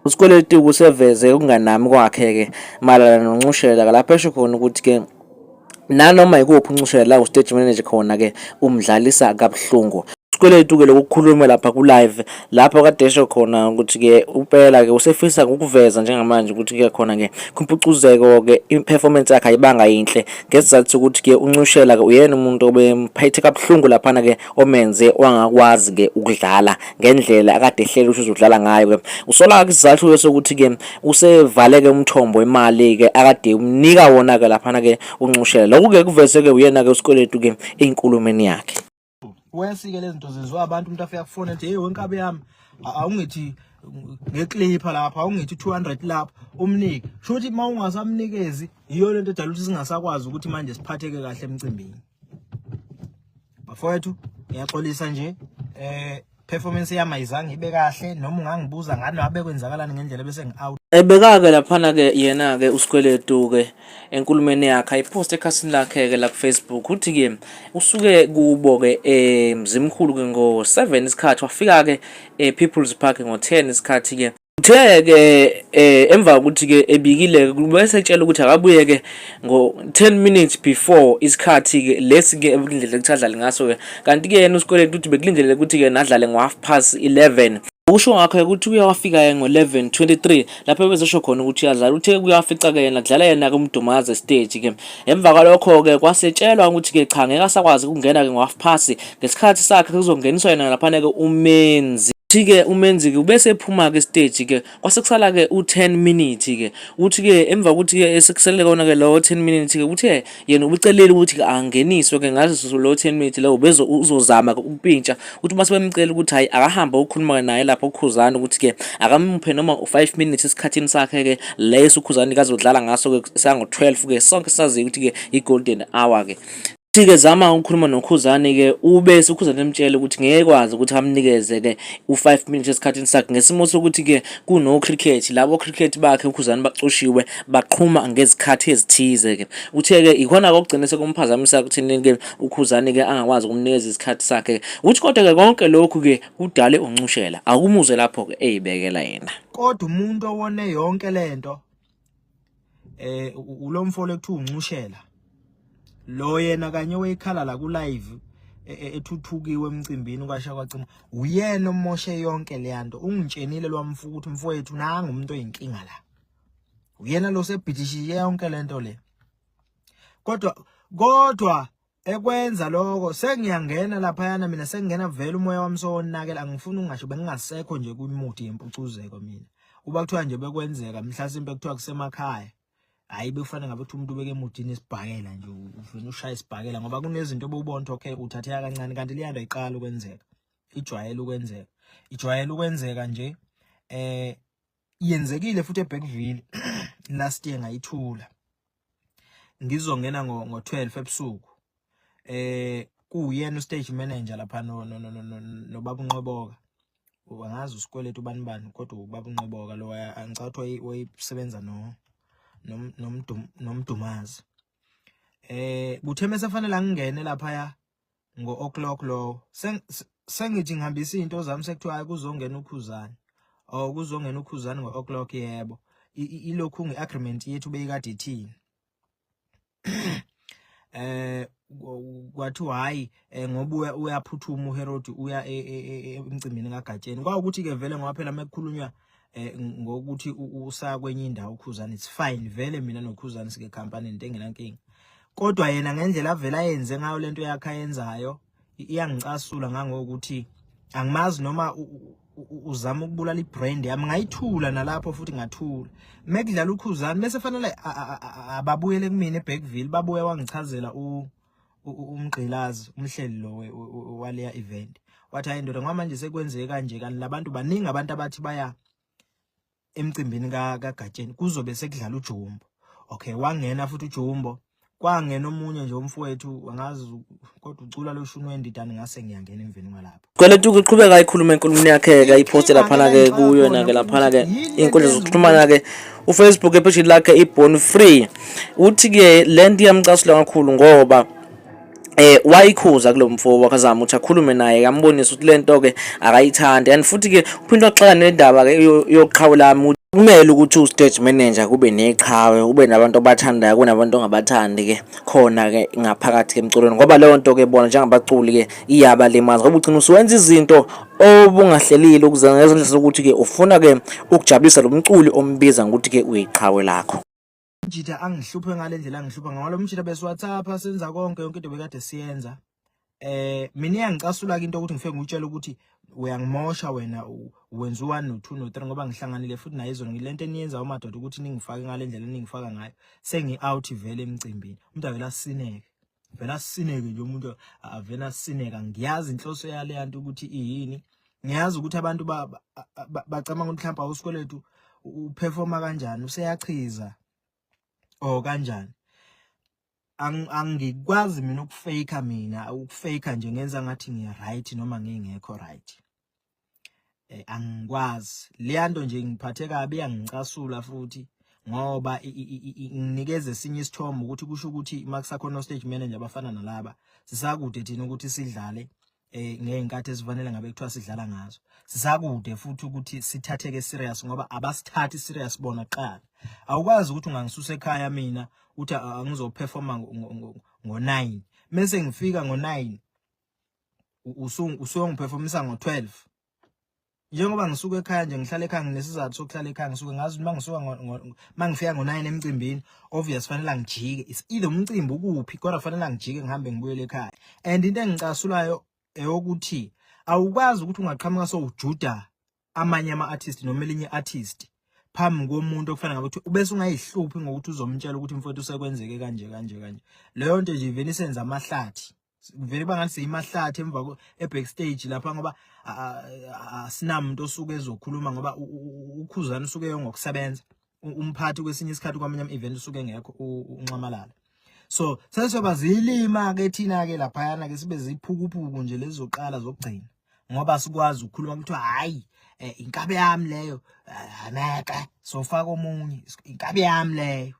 USkweletu useveze ukunganami kwakhe-ke mayelana noNcushela lapho esho khona ukuthi-ke nanoma yikuphi uNcushela la u-stage manager khona-ke umdlalisa kabuhlungu. Sikweletu-ke lokukhuluma lapha ku-live lapho kade esho khona ukuthi-ke uPela-ke usefisa ukuveza njengamanje ukuthi-ke khona-ke kwimpucuzeko-ke i-performance yakhe ayibanga yinhle ngesizathu sokuthi-ke uNcushela-ke uyena umuntu obemphethe kabuhlungu laphana-ke omenze wangakwazi-ke ukudlala ngendlela akade ehlele ukuthi uzodlala ngayo-ke. Usola-ke isizathu-ke sokuthi-ke usevaleke umthombo wemali-ke akade umnika wona-ke laphana-ke uNcushela. Lokhu-ke kuvezwe-ke uyena-ke uSikweletu-ke enkulumeni yakhe. Wesike lezi zinto zenziwa abantu, umuntu afika kufona ethi, "Hey wenkabi yami, awungithi ngeclipper lapha, awungithi 200 lapha," umnike. Sho ukuthi uma ungasamnikezi, yiyo lento edala ukuthi singasakwazi ukuthi manje siphatheke kahle emcimbini. Bafowethu, ngiyaxolisa nje, performance yami ayizange ibe kahle, noma ungangibuza ngani wabe kwenzakalani ngendlela bese ngi-out. Ebeka-ke laphana-ke yena-ke uSkweletu-ke enkulumeni yakhe ayiphoste ekhasini lakhe-ke la ku-Facebook, uthi-ke usuke kubo-ke eMzimkhulu-ke ngo-7 isikhathi, wafika-ke e-People's Park ngo-10 isikhathi-ke. Uthe-ke emva kokuthi-ke ebikile-ke bese etshela ukuthi akabuye-ke ngo-10 minutes before isikhathi-ke lesi-ke ebekulindeleke ukuthi adlale ngaso-ke, kanti-ke yena uSkweletu uthi bekulindeleke ukuthi-ke nadlale ngo-half past 11. Usho ngakho ukuthi uye wafika-ke ngo-11:23 lapho ebezosho khona ukuthi uyadlala. Uthe kuye wafica-ke yena kudlala yena-ke uMdumazi esiteji-ke. Emva kwalokho-ke kwasetshelwa ukuthi-ke cha, ngeke asakwazi ukungena-ke ngo-half past ngesikhathi sakhe, kuzongeniswa yena laphana-ke uMenzi. Uthi-ke uMenzi-ke ubese ephuma-ke esiteji-ke, kwase kusala-ke u-10 minutes-ke. Uthi-ke emva kokuthi-ke esekuselele kona-ke lowo 10 minutes-ke, uthe yena ubucelile ukuthi-ke angeniswe-ke ngazo lowo 10 minutes lowo, bezo uzozama-ke ukupintsha. Uthi uma sebemcela ukuthi hhayi, akahambe ukukhuluma naye lapho uKhuzani ukuthi-ke akamuphe noma u-5 minutes esikhathini sakhe-ke leso uKhuzani kazodlala ngaso-ke sango-12-ke, sonke saziyo ukuthi-ke i-golden hour-ke. Uthi-ke zama ukukhuluma noKhuzani-ke, ubese uKhuzani emtshela ukuthi ngeke kwazi ukuthi amnikeze-ke u-5 minutes esikhathini sakhe ngesimo sokuthi-ke kuno-cricket, labo cricket bakhe uKhuzani baxoshiwe baqhuma ngezikhathi ezithize-ke. Uthe-ke ikhona-ke okugcine sekumphazamisa ekutheni-ke uKhuzani-ke angakwazi ukumnikeza isikhathi sakhe. Uthi kodwa-ke konke lokhu-ke kudale uNcushela, akumuzwe lapho-ke eyibekela yena. Kodwa umuntu owone yonke lento ulomfo lekuthiwa uNcushela lo, yena kanye weyikhala la ku live ethuthukiwe emcimbini kwasha kwacima, uyena omoshe yonke leyanto. Ungitshenile lwamfu ukuthi mfowethu nanga umuntu oyinkinga la, uyena lo sebhidishiye yonke lento le. Kodwa ekwenza lokho sengiyangena laphayana mina, sengingena vele umoya wami sowonakela, angifuni ungasho bengingasekho nje kwimuthi yempucuzeko mina. Uba kuthiwa nje bekwenzeka mhlasimpe kuthiwa kusemakhaya, hayi bekufanele ngabe kuthi umuntu ubeke emudini isibhakela nje, ufuna ushaya isibhakela ngoba kunezinto obubona ukuthi okay uthatheka kancane, kanti leyando ayiqala ukwenzeka, ijwayele ukwenzeka, ijwayele ukwenzeka nje. Yenzekile futhi eBergville last year, ngayithula ngizongena ngo-12 ebusuku, kuwuyena ustage manager lapha no no no nobaba uNqoboka, angazi uSikweletu bani bani, kodwa ubaba uNqoboka lo angicathu wayesebenza no nomdumazi. Kuthe mase fanele angingene lapha ngo o'clock lo, sengithi ngihambisa izinto zami, sekuthiwa hayi, kuzongena uKhuzani, oh kuzongena uKhuzani ngo o'clock. Yebo, ilokhu ngeagreement yethu beyikade ithini, kwathiwa hayi, ngoba uyaphuthuma uHerod, uya emcimbini kaGatsheni. Kwawukuthi ke vele ngoba phela mekukhulunywa ngokuthi usaya kwenye indawo uKhuzani, it's fine vele, mina noKhuzani sike company into engenankinga, kodwa yena ngendlela avela ayenze ngayo lento yakhe ayenzayo iyangicasula ngangokuthi angimazi noma uzama ukubulala ibrand yami. Ngayithula nalapho futhi ngathula mekudlala uKhuzani, bese fanele ababuyele kumina eBergville. Babuye wangichazela umgqilazi umhleli lo waleya event, wathi hayi ndoda, ngoba manje sekwenzeke kanje, kanti labantu baningi, abantu abathi baya emcimbini kaGatsheni kuzobe sekudlala uJumbo. Okay, wangena futhi uJumbo, kwangena omunye nje umfowethu, angazi kodwa ucula lo shuni wendidane, ngase ngiyangena emveni kwalapho. Kweletu uqhubeka ikhuluma enkulumeni yakhe-ke ayiphoste laphana-ke kuyona-ke laphana-ke iy'nkundla zokuxhumana-ke uFacebook epheshini lakhe i-Born Free. Uthi-ke le nto iyamcasula kakhulu ngoba Wayikhuza kulomfo wakazama ukuthi akhulume naye, ambonise ukuthi lento ke akayithandi, and futhi ke uphinde waxaka nendaba ke yoqhawe lami. Kumele ukuthi u-stage manager kube neqhawe, ube nabantu obathandayo, kunabantu ongabathandi ke khona ke ngaphakathi emculweni, ngoba leyo nto ke bona njengabaculi ke iyabalimaza, ngoba ugcina usuwenza izinto obungahlelile ukuze ngezindlela zokuthi ke ufuna ke ukujabulisa lo mculi ombiza ngokuthi ke uyiqhawe lakho. Umjita angihluphe ngale ndlela angihlupha ngalo mjita, besiWhatsApp, senza konke, yonke into bekade siyenza. Mina iyangicasula ke into ukuthi ngifike ngikutshela ukuthi uyangimosha wena, wenza u1 no2 no3, ngoba ngihlanganile futhi naye izolo. Ngilento eniyenza umadoda ukuthi ningifake ngale ndlela eningifaka ngayo, sengi out vele emcimbini. Umuntu avela asineke, vele asineke nje, umuntu avela asineka. Ngiyazi inhloso yale yanto ukuthi iyini. Ngiyazi ukuthi abantu bacabanga ukuthi mhlawumbe uSikweletu uperforma kanjani, useyachiza or kanjani. Angikwazi mina ukufake, mina ukufake nje ngenza ngathi ngi right noma ngingekho right. Angikwazi leya nto nje, ngiphathe kabi, iyangicasula futhi, ngoba nginikeza esinye isithombe ukuthi kusho ukuthi makusakhona stage manager abafana nalaba, sisakude thina ukuthi sidlale ngey'nkathi ezifanele ngabe kuthiwa sidlala ngazo. Sisakude futhi ukuthi sithatheke serious, ngoba abasithathi serious bona kuqala. Awukwazi ukuthi ungangisusa ekhaya mina uthi angizoperforma ngo-9, mese ngifika ngo-9 usuyongiperformisa ngo-12. Njengoba ngisuka ekhaya nje, ngihlala ekhaya, nginesizathu sokuhlala ekhaya. Ngisuke ngazi ukuthi mangisuka, mangifika ngo-9 emcimbini, obvious fanele ngijike. It's either umcimbi ukuphi, kodwa fanele ngijike ngihambe ngibuyele ekhaya. And into engicasulayo eyokuthi awukwazi ukuthi ungaqhamuka sowujuda amanye ama-artist noma elinye i-artist phambi komuntu okufanele ngabe ukuthi ubese ungayihluphi ngokuthi uzomtshela ukuthi, "Mfowethu, sekwenzeke kanje kanje kanje." Leyo nto nje ivele isenza amahlathi, vele bangathi siyimahlathi emva e-backstage lapha, ngoba asinamuntu osuke ezokhuluma, ngoba uKhuzani usuke ngokusebenza, umphathi kwesinye isikhathi kwamanye ama-event usuke engekho, uNxamalala. So sesiyoba zilima ke thina ke laphayana ke, sibe ziphukuphuku nje lezoqala zokugcina, ngoba sikwazi ukukhuluma. Kuthiwa hayi, inkabi yami leyo, ameke sofaka omunye, inkabi yami leyo.